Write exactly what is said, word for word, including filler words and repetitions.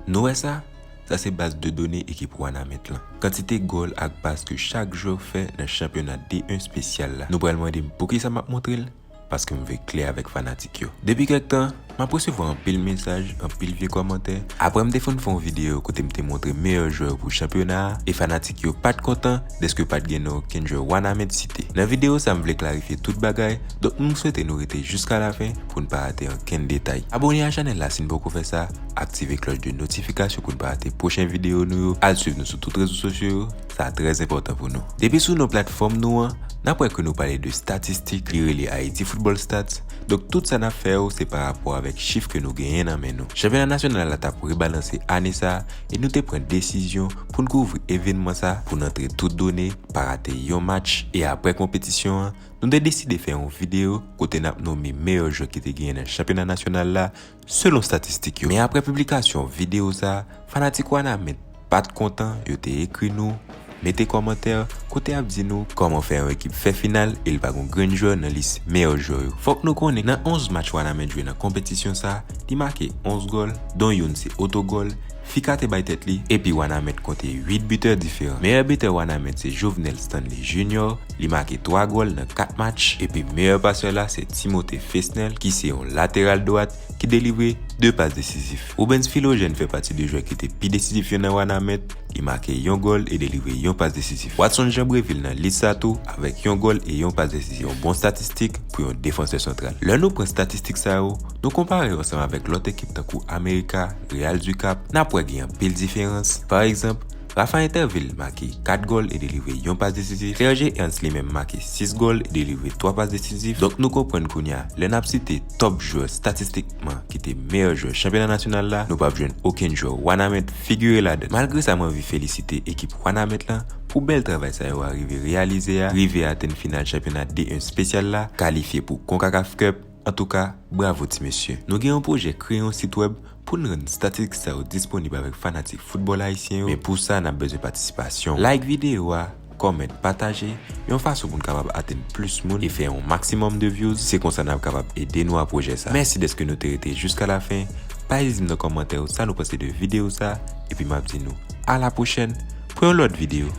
Nou wè sa? Sa se baz de done ekip Wanament lan. Kantite gòl ak pas ke chak jwè fè nan chanpyona D un espesyal la. Nou pral mande m poukisa m ap montre l? Paske m vle klè avèk fanatik yo. Depi kèk tan, m ap resevwa anpil mesaj, anpil vye kòmantè. Apre m te fin fè yon videyo kote m te montre meyè jwè yo pou chanpyona a, e fanatik yo pa t kontan dèske pa t gen non okenn jwè Wanament site. Nan videyo sa, m vle klarifye tout bagay, donk m swete nou rete jiska lafen pou n pa rate ankenn detay. Abòne a chanèl la si n poko fè sa, aktive klòch de notifikasyon pou n pa rate pwochen videyo nou yo, al swiv nou sou tout rezo sosyo yo, sa trè enpòtan pou nou. Depi sou non platfòm nou an, n ap wè ke nou pale de statistik, li rele Haiti Football Stats. Donk tout sa n ap fè yo, se pa rapò avèk chif ke nou genyen nan men nou. Chanpyona nasyonal la t ap rebalanse ane sa a, e nou te pran desizyon pou n kouvri evènman sa, pou n antre tout done, pa rate yon match, e apre konpetisyon an, nou te deside fè yon videyo kote n ap nonmen meyè jwè ki te genyen nan chanpyona nasyonal la, selon statistik yo. Men apre piblikasyon videyo sa, fanatik Wanament pa t kontan, yo te ekri nou, mete kòmantè, kote y ap di nou kòman fè yon ekip fè final e l pa gon grenn jwè nan lis meyè jwè yo. Fòk nou konnen nan onz match Wanament jwe nan konpetisyon sa, li make onz gòl, don youn se otogòl, Fika te bay tèt li, epi Wanament konte uit bitè diferan. Meyè bitè Wanament se Jovenel Stanley Junior, li make twa gòl nan kat match, epi meyè pasè la se Timothée Fesnel, ki se yon lateral dwat ki delivre de pas desizif. Rubens Philogène fè pati de jwè ki te pi desizif yo nan Wanament, li make yon gòl e delivre yon pas desizif. Watson Jean Bréville nan lis sa tou, avèk yon gòl e yon pas desizif. Yon bon statistik pou yon defansè santral. Lè nou pran statistik sa yo, nou konpare yo ansanm avèk lòt ekip tankou America, Real du Cap, n ap wè gen anpil diferans. Pa egzanp, Rafa Interville make kat gòl e delivre yon pas desizif. Serge Ernst li menm make sis gòl e delivre twa pas desizif. Donk nou konprann kounye a, lè n ap site top jwè statistikman ki te meyè jwè chanpyona nasyonal la, nou p ap jwenn okenn jwè Wanament figire ladan. Malgre sa, m anvi felisite ekip Wanament lan pou bèl travay sa yo arive reyalize a, rive atenn final chanpyona D un espesyal la, kalifye pou CONCACAF Cup. Antouka, bravo ti mesye. Nou gen yon pwojè kreye yon sit wèb pou n rann statistik sa yo disponib avèk fanatik foutbòl ayisyen yo, men pou sa, n ap bezwen patisipasyon. Like videyo a, kòmante, pataje, yon fason pou n kapab atenn plis moun e fè yon maksimòm de views. Se konsa n ap kapab ede nou a pwojè sa. Mèsi dèske nou te rete jiska lafen. Pa ezite di m nan kòmantè yo sa nou panse de videyo sa, epi m ap di nou a la pwochèn pou yon lòt videyo.